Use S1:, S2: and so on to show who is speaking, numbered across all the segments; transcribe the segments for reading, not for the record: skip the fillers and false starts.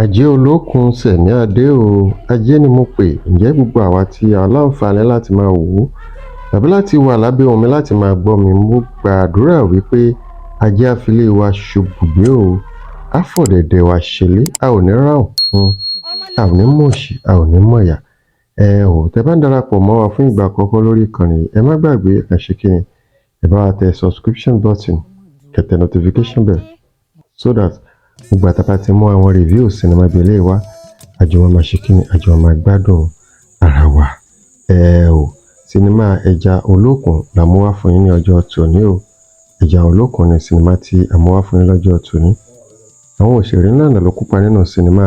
S1: Ajé olókun sẹ̀mí adé o. Ajé ni mo pè. Ǹjẹ́ gbogbo àwa tí a láǹfààní láti máa wò ó tàbí láti wà lábẹ́ omi láti máa gbọ́ mi, mo gbàdúrà wípé ajé á filé wa ṣebùgbé o, á fọ̀dẹ̀dẹ̀ wa ṣelé, a ò ní ráhùn, a ò ní mọ̀ṣì, a ò ní mọ̀yà. Ẹ ò tẹ́ bá ń darapọ̀ mọ́ wa fún ìgbà àkọ́kọ́ lórí ìkànnì yìí, ẹ má gbàgbé, ẹ kàn ṣe kíni, ẹ bá wa tẹ subscription button, kẹ́ tẹ notification bell, so that gbogbo àtàbà ti mú àwọn review sinimá bíi eléyìí wá, àjọ máa ṣe kíni, àjọ máa gbádùn ara wa. Ẹ ò sinimá Ẹja Olókun la mú wá fún yín ní ọjọ́ tòní o. Ẹja Olókun ni sinimá tí a mú wá fún yín lọ́jọ́ tòní. Àwọn òṣèré ńlá ló kópa nínú sinimá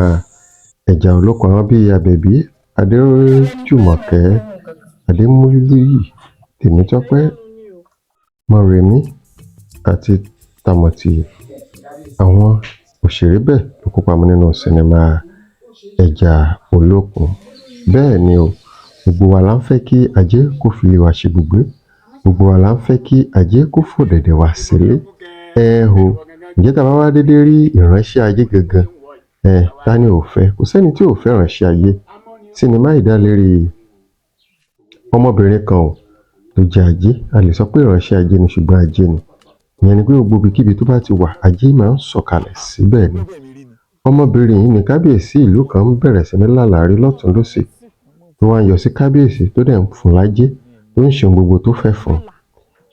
S1: Ẹja Olókun, àwọn bíi Àbẹ̀bí Adéjùmọ̀kẹ́, Adémúlùyì, Tèmítọ́pẹ́ Mọ́remí àti Tàmọ̀tì. Àwọn òṣèré bẹ́ẹ̀ ló kópa nínú sinimá Ẹja Olókun. Bẹ́ẹ̀ ni o, gbogbo wa la ń fẹ́ kí ajé kó fi lé wa ṣe ibùgbé, gbogbo wa la ń fẹ́ kí ajé kó fọ̀dẹ̀dẹ̀ wá sílé. Ẹ o, ǹjẹ́ tá a bá wá dédé rí ìránṣẹ́ ajé gangan, ẹ ta ni ò fẹ́? Kò sẹ́ni tí ò fẹ́ ìránṣẹ́ ajé. Sinimá yìí dá lérí ọmọbìnrin kan o tó jẹ́ ajé. A lè sọ pé ìránṣẹ́ ajé ni, ṣùgbọ́n ajé ni. Ìyẹn ni pé gbogbo ibikíbi tó bá ti wà, ajé máa ń sọ̀kalẹ̀ síbẹ̀ ni. Ọmọbìnrin yìí ní kábíyèsí ìlú kan ń bẹ̀rẹ̀ sí ní lálàrí lọ́tùn lósì, tó wá ń yọ sí kábíyèsí, tó dẹ̀ ń fún lájé, tó ń ṣe ohun gbogbo tó fẹ́ fún un.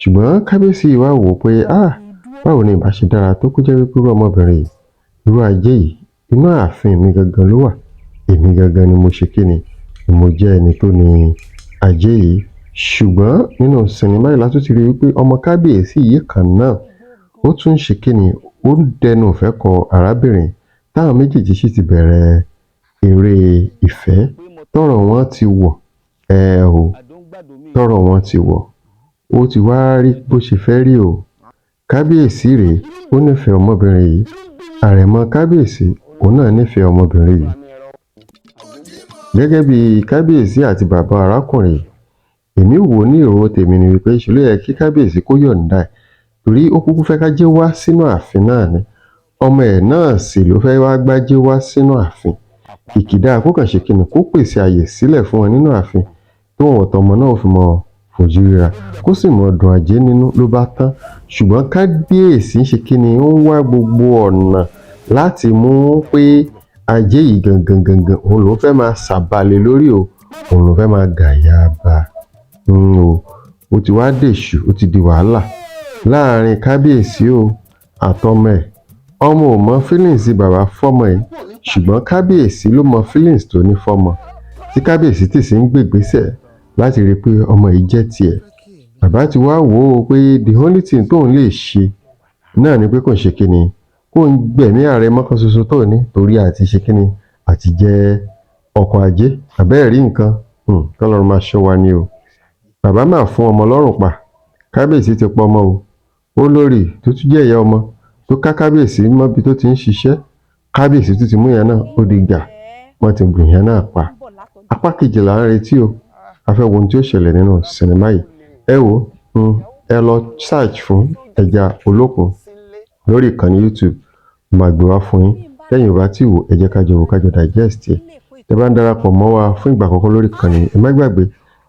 S1: Ṣùgbọ́n kábíyèsí yìí wá wò ó pé, ah, báwo ni ìbá ṣe dára tó kó jẹ́ wípé irú ọmọbìnrin yìí, irú ajé yìí, inú ààfin mi gangan ló wà, èmi gangan ni mo ṣe kíni, ni mo jẹ́ ẹni tó ní ajé yìí. Ṣùgbọ́n nínú sinimá yìí la tún ti rí wípé ọmọ kábíyèsí yìí kan náà, ó tún ń ṣe kíni, ó ń dẹnu ìfẹ́ kọ arábìnrin, táwọn méjèèjì sì ti bẹ̀rẹ̀ eré ìfẹ́, tọ́rọ̀ wọn ti wọ̀. Ẹ o, tọ́rọ̀ wọn ti wọ̀, ó ti wá rí bó ṣe fẹ́ rí o. Kábíyèsí rèé, ó nífẹ̀ẹ́ ọmọbìnrin yìí. Àrẹ̀mọ kábíyèsí, òun náà nífẹ̀ẹ́ ọmọbìnrin yìí. Gẹ́gẹ́ bí kábíyèsí àti bàbá arákùnrin yìí, èmi wò ó ní èrò tèmi ni wípé ṣe ló yẹ kí kábíyèsí kó yọ̀ǹda ẹ̀, torí ó kúkú fẹ́ kájé wá sínú ààfin náà ni. Ọmọ ẹ̀ náà sì ló fẹ́ wá gbájé wá sínú ààfin. Kìkìdá kó kàn ṣe kíni, kó pèsè àyè sílẹ̀ fún wọn nínú ààfin, tóun ọ̀tọ̀mọ náà ó fi mọ fojú ríra, kó sì mọ dùn ajé nínú, ló bá tán. Ṣùgbọ́n kábíyèsí ń ṣe kíni, ó ń wá gbogbo ọ̀nà láti mú pé ajé yìí gangan gangan òun lòún fẹ́ máa ṣàbàlẹ̀ lórí o, òun lòún fẹ́ máa gàyà bá o. Ó ti wá dèṣù, ó ti di wàhálà láàrin kábíyèsí o àtọmọ ẹ̀. Ọmọ ò mọ feelings bàbá fọ́mọ ẹ̀, ṣùgbọ́n kábíyèsí ló mọ feelings tó ní fọ́mọ, tí kábíyèsí tì sí ń gbègbésẹ̀ láti rí i pé ọmọ yìí jẹ́ tiẹ̀. Bàbá ti wá wò ó pé the only thing tóun lè ṣe náà ni pé kò ń ṣe kíni, kó ń gbẹ̀mí àrẹ̀mọ kan ṣoṣo tó ní, torí àti ṣe kíni, àti jẹ́ ọkọ̀ ajé. Àbẹ́ẹ̀ rí nǹkan, kọ́lọ́run máa ṣọ́ wa ni o. Bàbá máa fún ọmọ lọ́rùn pa. Kábíyèsí ti pọ̀ ọmọ o. Olórí tó tún jẹ́ ìyá ọmọ tó ká kábíyèsí mọ́bi tó ti ń ṣiṣẹ́, kábíyèsí tó ti mú yẹn náà, ó di gà, wọ́n ti gùn yẹn náà pa. Apá kejì là ń retí o. A fẹ́ wo ohun tí ó ṣẹlẹ̀ nínú sinimá yìí. Ẹ wò ó, ẹ lọ search fún Ẹja Olókun lórí ìkànnì YouTube, máa gbé wá fún yín. Tẹ́yin ò bá tí wò, ẹ jẹ́ ká jọ wò, ká jọ digest ẹ̀. Tẹ́ bá ń darapọ̀ mọ́ wa fún ìgbà àkọ́kọ́ lórí ìkànnì, ẹ má gbàgbé,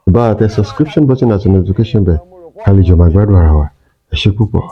S1: ẹ bá wa tẹ subscription button àti notification bell, ká lè jọ máa gbádùn ara wa. Ẹ ṣé púpọ̀.